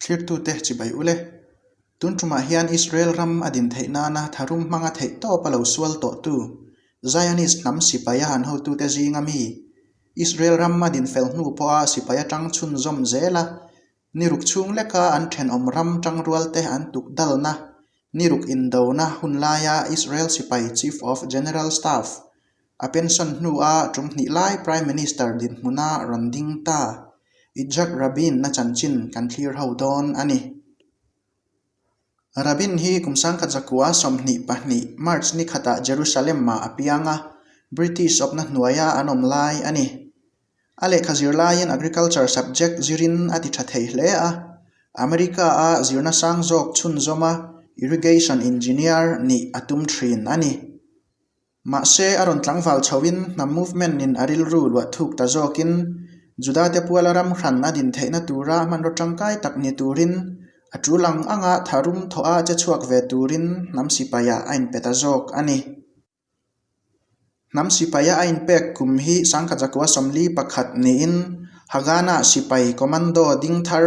Thlirtute chibai ule. Tun tumah hian Israel ram a din theih nana tharum hmanga theih tawp a lo sual tawhtu Zionist hnam sipaia an hotute zinga mi Israel ram a din fel hnu pawha sipai atang chhunzawm zel a, ni ruk chhung leka an thenawm ram tangrualte an tuk dalna ni ruk indona hun laia Israel sipai Chief of General Staff A pension hnua tum hnih lai Prime Minister dinhmuna rawn ding ta Yitzhak Rabin-a chanchin kan thlir ho dawn a ni. Rabin hi kum sangkhat zakua 22 March ni khatah Jerusalem-ah a piang a, British awpna hnuaia an awm lai a ni. A lehkha zir laiin Agriculture subject zirin a ti tha thei hle a, America-a zirna sang zawk chhunzawma Irrigation Engineer nih a tum thin a ni. Mahse, a rawn tlangval chhoin hnam movement in a rilru luah thuk ta zawkin Judate puala ram hran a din theihna tura hmanraw tangkai tak ni turin a tul ang anga tharum thawha che chhuak ve turin hnam sipaiah a inpe ta zawk a ni. Hnam sipaia a inpek kum hi sangkhat zakua 41 niin Haganah sipai commando ding thar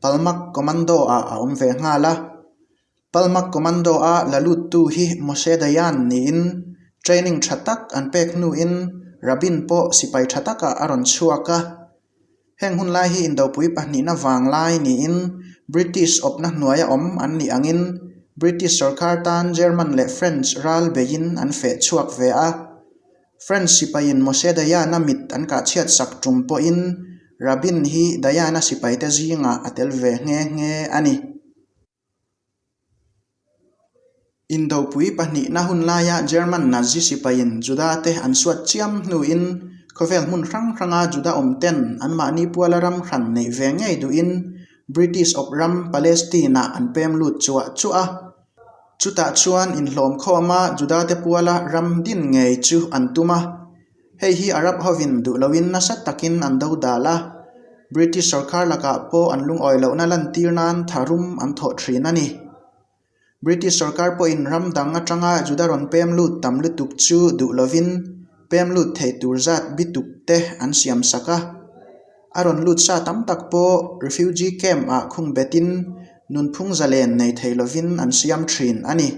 Palmach commando-ah a awm ve nghal a. Palmach Commando-a la luttu hi Moshe Dayan niin training tha tak an pek hnuin Rabin pawh sipai tha takah a rawn chhuak a. Heng hun lai hi indopui pahnihna vang lai niin British awpna hnuaia awm an nih angin British sorkar tan German leh French ral beiin an feh chhuak ve a. French sipaiin Moshe Dayan-a mit an kah chhiat sak tum pawhin Rabin hi Dayan-a sipaite zingah a tel ve nghe nghe a ni. Indopui pahnihna hun laia German Nazi sipaiin Juda-te an suat chiam hnuin khawvel hmun hrang hranga Juda awmten anmahni puala ram hran neih ve ngei duhin British awp ram Palestine-ah an pem lut chuah chuah a. Chutah chuan inhlawm khawma Juda-te puala ram din ngei chu an tum a. Hei hi Arab hovin duh loin nasa takin an do dal a, British sorkar lakah pawh an lungawi lohna lantir nan tharum an thawh thin a ni. British sorkar pawhin ram dang atanga Juda rawn pem lut tam lutuk chu duh lovin pem lut thei tur zat bituk te an siam sak a. A rawn lut sa tam tak pawh refugee camp ah khung betin nunphung zalen nei thei lovin an siam thin a ni.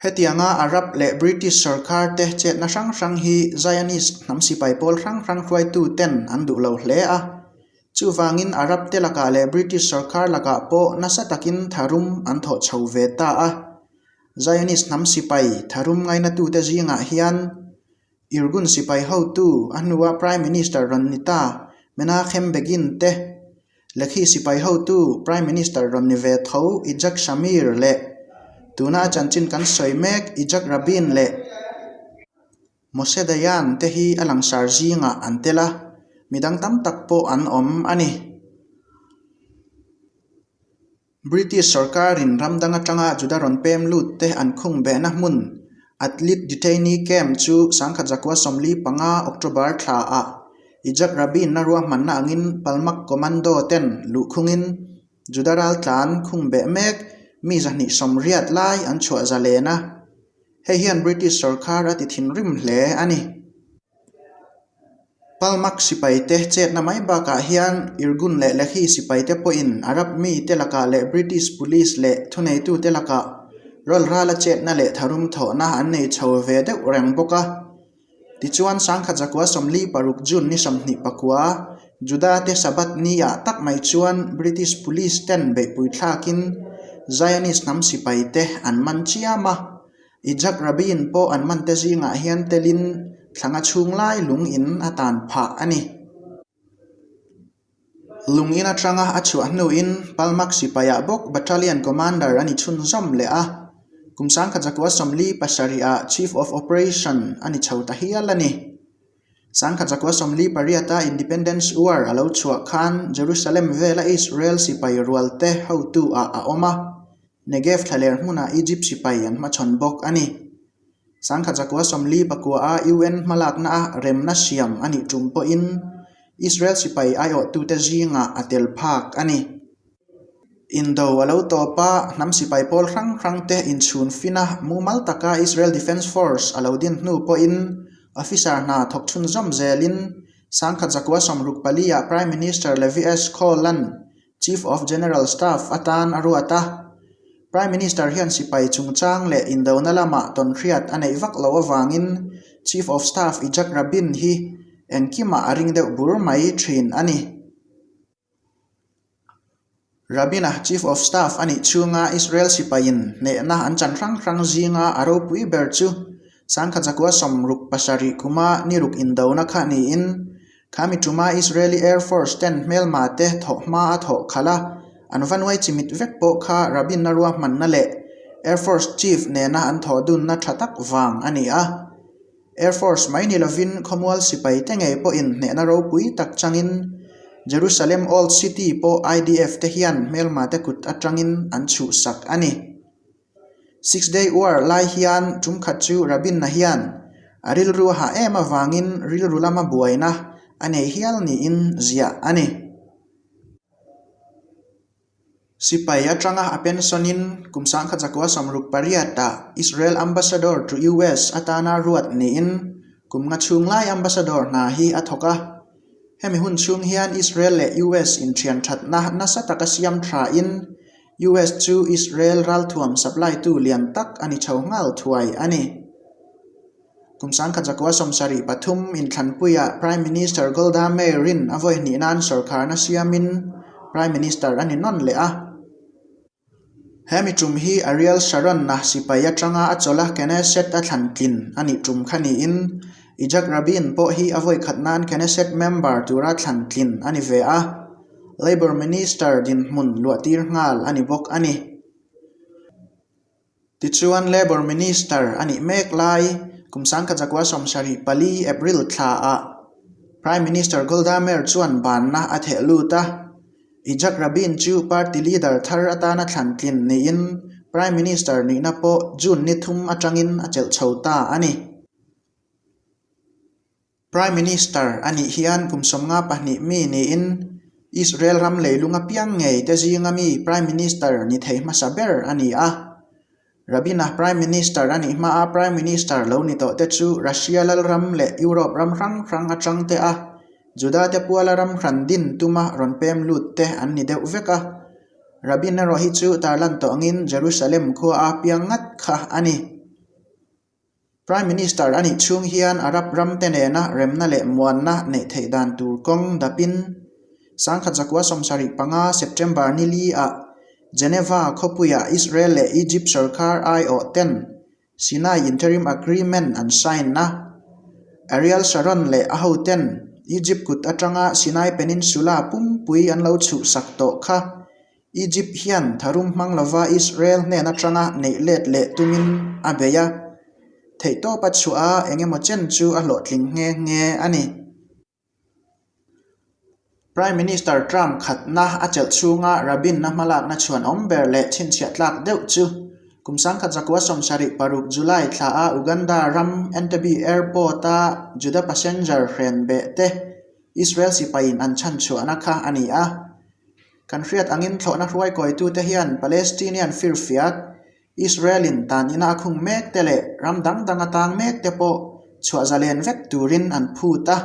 Hetianga Arab leh British sorkar te chetna hrang hrang hi Zionist hnam sipai pawl hrang hrang hruaitu ten an duh lo hle a. Chuvangin Arab te lakah leh British sorkar lakah pawh nasa takin tharum an thawh chho ve ta a. Zionist hnam sipai tharum ngainatute zingah hian Irgun sipai hotu a hnua Prime Minister rawn ni ta Menachem Begin te, Lekhi sipai hotu Prime Minister rawn ni ve tho Yitzhak Shamir leh tuna a chanchin kan sawi mek Yitzhak Rabin leh Moshe Dayan te hi a langsar zingah an tel a, midang tam tak pawh an awm a ni. British sorkarin ram dang atanga Juda rawn pem lut te an khung behna hmun Atlit Detainee Camp chu sangkhat zakua 45 October thla ah Yitzhak Rabin-a ruahmanna angin Palmach Commando ten luhkhungin Juda raltlan khung beh mek mi 280 lai an chhuah zalen a, hei hian British sorkar a ti thinrim hle a ni. Palmach sipaite chetna mai bakah hian Irgun leh Lehi sipaite pawhin Arab mite lakah leh British Police leh thuneitute lakah rawlrala chetna leh tharum thawhna an nei chho ve deuh reng bawk a. Tichuan sangkhat zakua 46 June ni 24 Juda te Sabbath ni ah tak mai chuan British Police ten beihpui thlakin Zionist hnam sipaite an man chiam a. Yitzhak Rabin pawh an mante zingah hian telin thlanga chhung lai lung in a tan phah a ni. Lung in atanga a chhuah hnuin Palmach sipaiah bawk Battalion Commander a ni chhunzawm leh a, kum sangkhat zakua 47 ah Chief of Operation a ni chho ta hial a ni. Sangkhat zakua 48 a Independence War a lo chhuah khan Jerusalem vela Israel sipai rualte hotu ah a awm a. Negev thlaler hmunah Egypt sipai an hmachhawn bawk a ni. Sangkhat zakua 44 a UN hmalakna a remna siam a nih tum pawhin Israel sipai aiawhtute zingah a tel phak a ni. Indo a lo tawp a, hnam sipai pawl hrang hrangte inchhun fin a, mumal taka Israel Defence Force a lo din hnu pawhin officer hna thawk chhunzawm zelin sangkhat zakua 64 ah Prime Minister Levi Eshkol-a'n. Chief of General Staff atan a ruat a. Prime Minister hian sipai chungchang leh indona lamah tawnhriat a neih vak loh avangin Chief of Staff Yitzhak Rabin hi engkimah a ring deuh bur mai thin a ni. Rabin-a Chief of Staff a nih chhunga Israel sipaiin hnehna an chan hrang hrang zinga a ropui ber chu Sangkhatzakua 67 kuma ni ruk indona kha niin Khami tuma Israeli Air Force ten hmelma te thawh hma a thawh khalh a, an va nuai chimit vek pawh kha Rabin-a ruahmanna leh Air Force Chief nena an thawh dunna tha tak vang a ni a. Air Force mai ni lovin khawmual sipai te ngei pawhin hnehna ropui tak changin Jerusalem Old City pawh IDF te hian hmelma te kut atangin an chhuhsak a ni. Six Day War lai hian tum khat chu Rabin-a hian a rilru a hah em avangin rilru lama buaina a nei hial niin ziah a ni. Sipai atanga a pension-in kum sangkhat zakua 68 ah Israel Ambassador to US atana ruat niin kum nga chhung lai Ambassador hna hi a thawk a. Hemi hun chhung hian Israel leh US inthian thatna nasa taka siam thain US chu Israel ralthuam supply tu lian tak a ni chho nghal thuai a ni. Kum sangkhat zakua 73 inthlanpuiah Prime Minister Golda Meir-in a vawi hnih nan sawrkharna siamin Prime Minister a ni nawn leh a. He mi tum hi Ariel Sharon-a sipai atanga a chawlh a Knesset a thlan tlin a nih tum kha niin Yitzhak Rabin pawh hi a vawi khat nan Knesset member tura thlan tlin a ni ve a. Labour Minister dinhmun luahtir nghal a ni bawk a ni. Tichuan Labour Minister a nih mek lai kum sangkhat zakua 74 April thlaah Prime Minister Golda Meir chuan banna a theh lut a. Yitzhak Rabin chu party leader thar atana thlan tlin niin Prime Minister nihna pawh June ni thum atangin a chelh chho ta a ni. Prime Minister a nih hian kum 52 mi niin Israel ram leilung apiang ngei te zinga mi Prime Minister ni thei hmasa ber a ni a. Rabin-a Prime Minister a nih hmaa Prime Minister lo ni tawh te chu Russia lalram leh Europe ram hrang hrang atang te a Juda te puala ram hran din tuma rawn pem lut te an ni deuh vek a. Rabin erawh hi chu tarlan tawh angin Jerusalem khua a piang ngat kha a ni. Prime Minister a nih chhung hian Arab ram te nena remna leh muanna neih theih dan tur kawng dapin 1975 September ni li ah Geneva khawpuiah Israel leh Egypt sorkar aiawh ten Sinai Interim Agreement an sign a. Ariel Sharon leh a hoten Egypt kut atanga Sinai Peninsula pumpui an lo chhuhsak tawh kha Egypt hian tharum hmang lova Israel hnen atanga neih let leh tumin a bei a, theihtawp a chhuah a eng emaw chen chu a hlawhtling nghe nghe a ni. Prime Minister Trump khatna a chelh chhunga Rabin-a hmalakna chhuan awm ber leh chhinchhiah tlak deuh chu kum 1976 July thla a Uganda ram Entebbe Airport-a Juda passenger hren beh te Israel sipaiin an chhanchhuahna kha a ni a. Kan hriat angin thlawhna hruaikawitute hian Palestinian firfiak, Israel-in tan ina a khung mek te leh ram dang dang a tang mek te pawh chhuah zalen vek turin an phut a.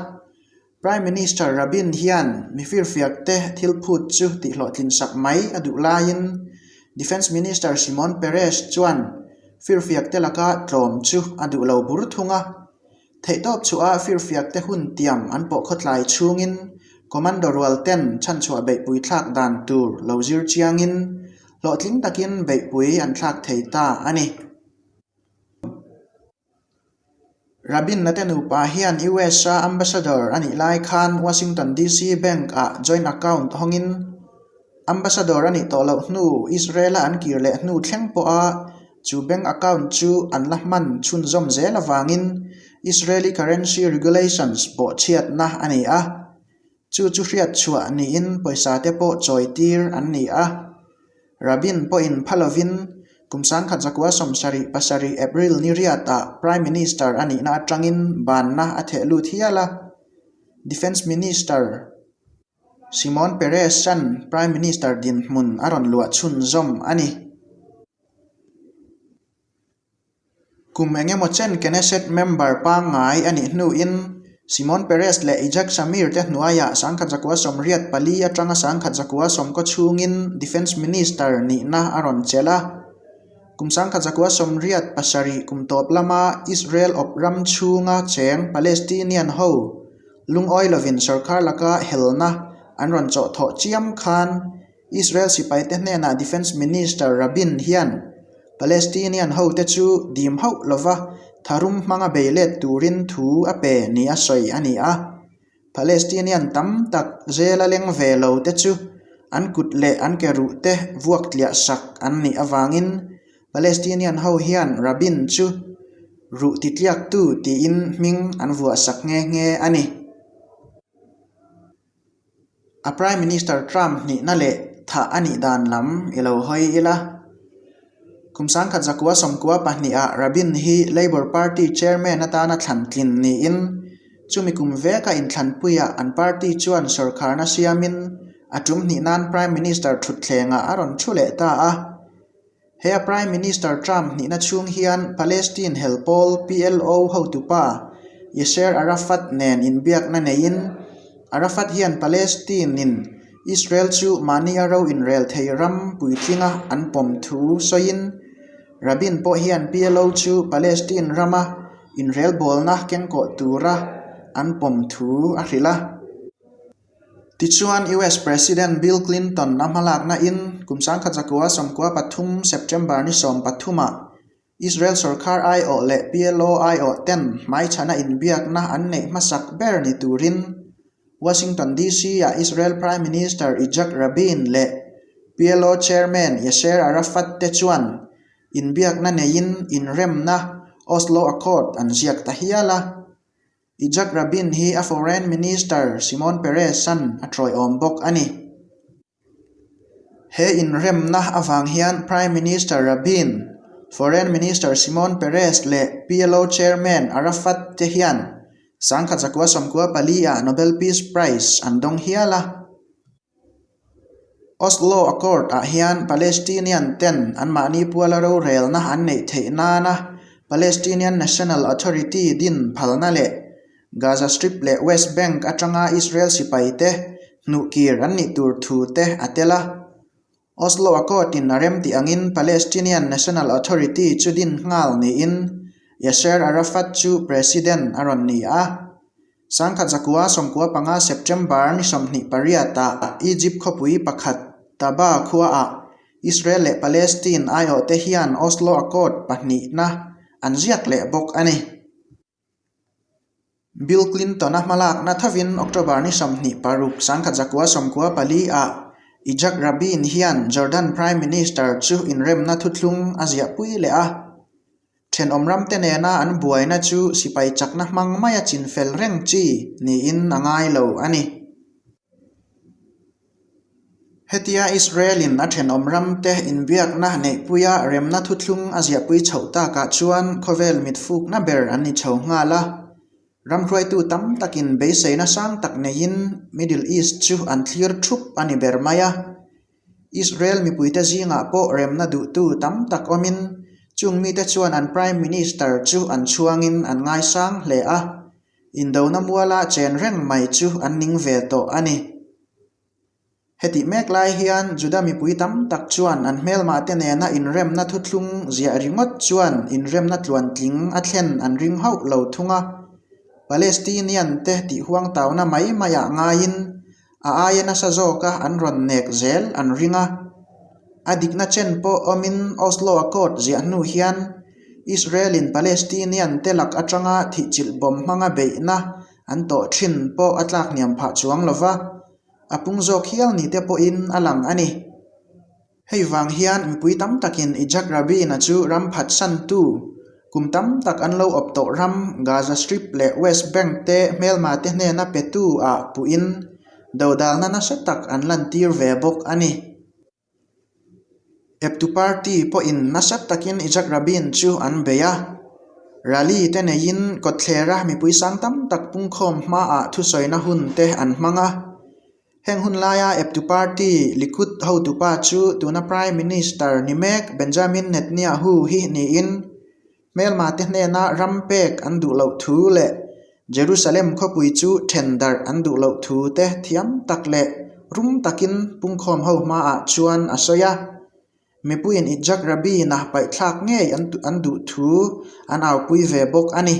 Prime Minister Rabin hian mi firfiak te thil phut chu tihhlawhtlin sak mai a duh laiin Defence Minister Shimon Peres chuan firfiak te laka tlawm chu a duh lo bur thung a. Theihtawp chhuah a firfiak te hun tiam an pawh khawtlai chhungin Commando rual ten chhanchhuah beihpui thlak dan tur lo zir chiangin hlawhtling takin beihpui an thlak thei ta a ni. Rabin Nate nupa hian US-a Ambassador a nih lai khan Washington DC Bank-ah joint account hawngin Ambassador a nih tawh loh hnu Israel-a an kir leh hnu thleng pawha chu bank account chu an la hman chhunzawm zel avangin Israeli currency regulations pawh chhiatna a ni a, chu chu hriat chhuah niin pawisa te pawh chawi tir an ni a. Rabin pawhin pha lovin kum 1977 April ni riatah Prime Minister a nihna atangin banna a theh lut hial a, Defence Minister Shimon Peres-a'n Prime Minister dinhmun a rawn luah chhunzawm a ni. Kum eng emaw chen Knesset member pangngai a nih hnuin. Shimon Peres leh Yitzhak Shamir te hnuaiah 1984 atanga 1990 chhungin Defence Minister nihna a rawn chelh a. Kum 1987 kum tawp lama Israel awp ram chhunga cheng Palestinian ho lungawi lovin sorkar laka helna an rawn chawhthawh chiam khan Israel sipaite hnenah Defence Minister Rabin hian Palestinian hote chu dim hauh lova tharum hmanga bei let turin thu a pe nia sawi a ni a. Palestinian tam tak zela leng ve lo te chu an kut leh an ke ruh te vuak tliah sak an nih avangin Palestinian ho hian Rabin chu ruh titliaktu tiin hming an vuah sak nghe nghe a ni. A Prime Minister Trump hnihna leh thah a nih dan lam i lo hawi ila. Kum 1992 ah Rabin hi Labour Party Chairman atana thlan tlin niin chumi kum veka inthlanpuiah an party chuan sawrkharna siamin a tum hnih nan Prime Minister thutthlengah a rawn thu leh ta a. He a Prime Minister Trump hnihna chhung hian Palestine hel pawl PLO hotupa Yasser Arafat nen inbiakna neiin Arafat hian Palestine-in Israel chu mahni a ro inrel thei ram puitlinga an pawm thu sawiin Rabin pawh hian PLO chu Palestine rama inrelbawlna kengkawh tura an pawm thu a hrilh a. Tichuan, US President Bill Clinton a hmalakna in kum 1993 September ni 13 ah Israel sorkar aiawh leh PLO aiawh ten hmaichhana inbiakna an neih hmasak ber ni turin Washington DC ah Israel Prime Minister Yitzhak Rabin leh PLO Chairman Yasser Arafat te chuan inbiakna neiin inremna Oslo Accord an ziak ta hial a. Yitzhak Rabin hi a Foreign Minister Shimon Peres-a'n a tawiawm bawk a ni. He inremna avang hian Prime Minister Rabin, Foreign Minister Shimon Peres leh PLO Chairman Arafat te hian 1994 ah Nobel Peace Prize an dawng hial a. Oslo Accord ah hian Palestinian ten anmahni puala rorelna an neih theih nana Palestinian National Authority din phalna leh Gaza Strip leh West Bank atanga Israel sipai te hnuhkir an nih tur thu te a tel a. Oslo Accord in a remtih angin Palestinian National Authority chu din nghal niin Yasser Arafat chu President a rawn ni a. 1995 September ni 28 ah Egypt khawpui pakhat Taba khuaah Israel leh Palestine aiawhte hian Oslo Accord pahnihna an ziak leh bawk a ni. Bill Clinton-a hmalakna thovin October ni 26, 1994 ah Yitzhak Rabin hian Jordan Prime Minister chu inremna thuthlung a ziahpui leh a. Thenawm ramte nena an buaina chu sipai chakna hmang maia chinfel reng chi niin a ngai lo a ni. Hetia Israel-in a thenawm ramte inbiakna neihpuia remna thuthlung a ziahpui chhoh takah chuan khawvel mitfukna ber an ni chho nghal a. Ram hruaitu tam takin beiseina sang tak neiin Middle East chu an thlir thup a ni ber mai a. Israel mipuite zingah pawh remna duhtu tam tak awmin chung mite chuan an Prime Minister chu an chhuangin an ngaisang hle a, indona muala chen reng mai chu an ning ve tawh a ni. Hetih mek lai hian Juda mipui tam tak chuan an hmelmahte nena inremna thuthlung ziah ringawt chuan inremna tluantling a thlen an ring hauh lo thung a, Palestinian te tihhuangtauna mai maiah ngaiin A aia nasa zawka an rawn nek zel an ring a. A dikna chen pawh awmin Oslo Accord ziah hnu hian Israel-in Palestinian te lak atanga thihchilh bawm hmanga beihna an tawh thin pawh a tlak hniam phah chuang lova, a pung zawk hial ni te pawhin a lang a ni. Hei vang hian mipui tam takin Yitzhak Rabin-a chu ram phatsantu, kum tam tak an lo awp tawh ram Gaza Strip leh West Bank te hmelma te hnena petu ah puhin dodalna nasa tak an lantir ve bawk a ni. Eptu party pawhin nasa takin Yitzhak Rabin chu an bei a. Rally te neiin kawtthlera mipui sang tam tak pungkhawm hmaah thusawina hun te an hmang a. Heng hun laia eptu party Likud hotupa chu tuna Prime Minister ni mek Benjamin Netanyahu hi niin hmelmate hnena ram pek an duh loh thu leh Jerusalem khawpui chu then darh an duh loh thu te thiam tak leh rum takin pungkhawm ho hmaah chuan a sawi a. Mipuiin Yitzhak Rabin-a paihthlak ngei an duh thu an aupui ve bawk a ni.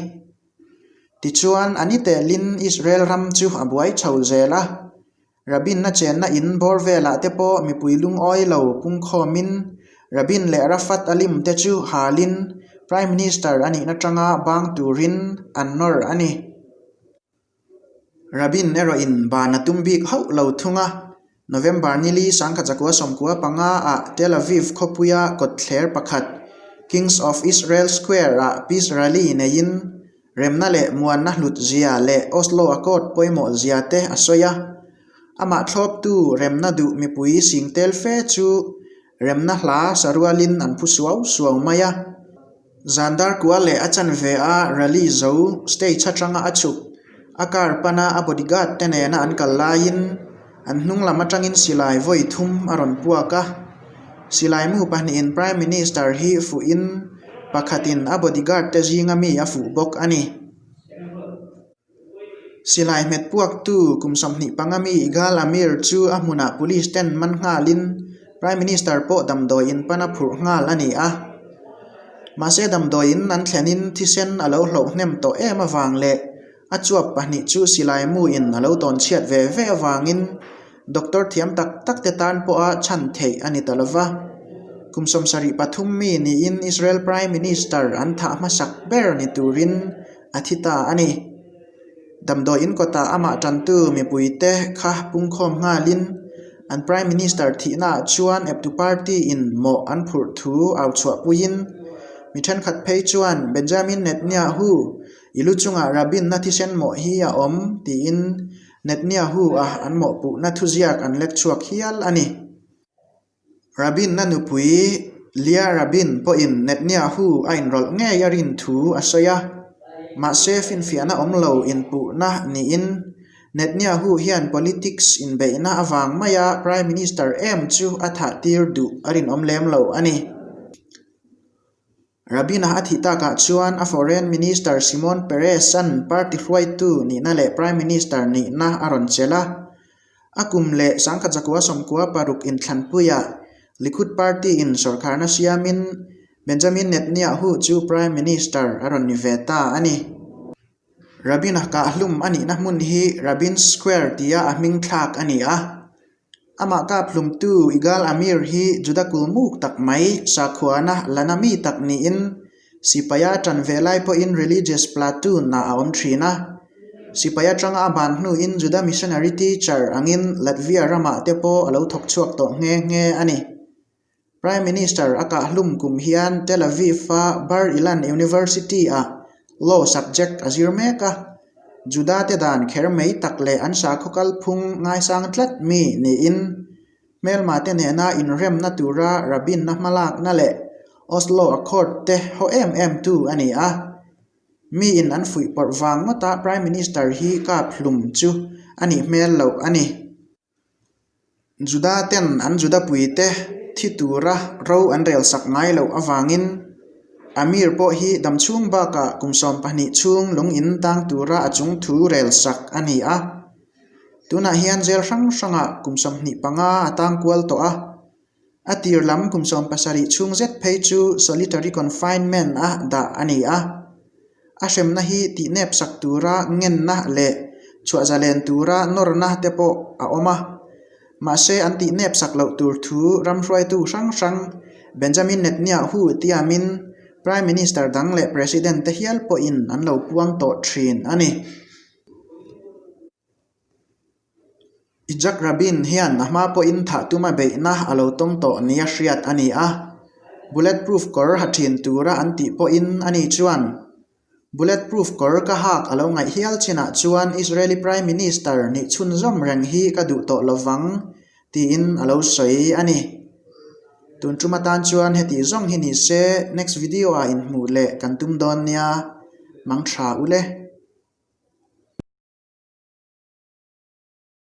Tichuan, a ni telin Israel ram chu a buai chho zel a. Rabin-a chenna in bawr velah te pawh mipui lungawi lo pungkhawmin Rabin leh Arafat a lim te chu halin Prime Minister a nihna tanga bang turin an nawr a ni. Rabin erawhin ban a tum bik hauh lo thung a, November nili sangkhat zakua 95 ah Tel Aviv khawpuia kawtthler pakhat Kings of Israel Square-ah Peace Rally neiin Remna leh muanna hlut zia leh Oslo Accord pawimawh zia te a sawi a. Amah thlawptu remna duh mipui sing tel fe chu remna hla sarualin an phu suau suau mai a. Zan dar kua leh a chanve a rally zo stage atanga a chhuk a car pana a bodyguard te nena an kal laiin An hnung lam atangin silai vawi thum a rawn puak a, silai mu pahnihin Prime Minister hi fuhin pakhatin a bodyguard te zinga mi a fuh bawk a ni. Silai hmet puaktu kum 25 mi Igal Amir chu a hmunah police ten man nghalin Prime Minister pawh damdawi in pana phurh nghal a ni a. Mahse damdawi in an thlenin thisen a lo hloh hnem tawh em avang leh A chuap pahnih chu silai muin a lo tawn chhiat ve ve avangin doctor thiam tak tak te tan pawha chhan theih a ni ta lo va. Kum 73 mi niin Israel Prime Minister an thah hmasak ber ni turin a thi ta a ni. Damdawi in kawtah amah tantu mipuite kha pungkhawm nghalin an Prime Minister thihnaah chuan eptu party in mawh an phurh thu au chhuahpuiin mi thenkhat phei chuan Benjamin Netanyahu I lu chungah Rabin-na thisen mawh hi a awm, tiin Netanyahu-a an mawhpuhna thuziak an lek chhuak hial a ni. Rabin-na nupui Leah Rabin pawhin Netanyahu a inrawlh ngei a rin thu a sawi a, mahse finfiahna awm lo inpuhna niin Netanyahu hian politics inbeihna avang maia Prime Minister em chu a thahtir duh a rinawm lem lo a ni. Rabin-a a thih takah chuan a Foreign Minister Shimon Peres-a'n party hruaitu nihna leh Prime Minister nihna a rawn chelh a. A kum leh 1996 inthlanpuiah Likud Party-in sawrkharna siamin Benjamin Netanyahu chu Prime Minister a rawn ni ve ta a ni. Rabin-a kahhlum a nihna hmun hi Rabin Square tia a hming thlak a ni a. Amah kap hlumtu Igal Amir hi Juda kulmuk tak mai, sakhuana lana mi tak niin sipaia ṭan ve lai pawhin religious platoon-ah a awm ṭhin a. Sipai aṭanga a ban hnuin Juda missionary teacher angin Latvia ramah te pawh a lo thawk chhuak tawh nghe nghe a ni. Prime Minister a kahhlum kum hian Tel Aviv-a Bar Ilan University-ah Law subject a zir mek a, Juda-te dan kher mai tak leh an sakhaw kalphung ngaisang tlat mi niin hmelmate nena inremna tura Rabin-a hmalakna leh Oslo Accord te haw em em tu a ni a. Miin an fuihpawrh vang ngawta Prime Minister hi kap hlum chu a nih hmel loh a ni. Juda ten an Juda puite thi tura ro an rel sak ngai loh avangin Amir pawh hi damchhung bakah kum 12 chhung lung in tang tura a chung thu rel sak a ni a. Tunah hian jail hrang hrangah kum 25 a tang kual tawh a. A tir lam kum 70 chhung zet phei chu solitary confinement a dah a ni a. A hremna hi tihnep sak tura ngenna leh chhuah zalen tura nawrna te pawh a awm a. Mahse an tihnep sak loh tur thu ram hruaitu hrang hrang Benjamin Netanyahu tiamin Prime Minister dang leh President te hial pawhin an lo puang tawh thin a ni. Yitzhak Rabin hian a hma pawhin thah tuma beihna a lo tawng tawh nia hriat a ni a, bullet proof kawr ha thin tura an tih pawhin ani chuan, Bullet proof kawr ka hak a lo ngaih hial chinah chuan Israeli Prime Minister nih chhunzawm reng hi ka duh tawh lovang, tiin a lo sawi a ni. Tun tum atan chuan heti zawng hi ni se next video ah inhmuh leh kan tum dawn nia, mang tha u le.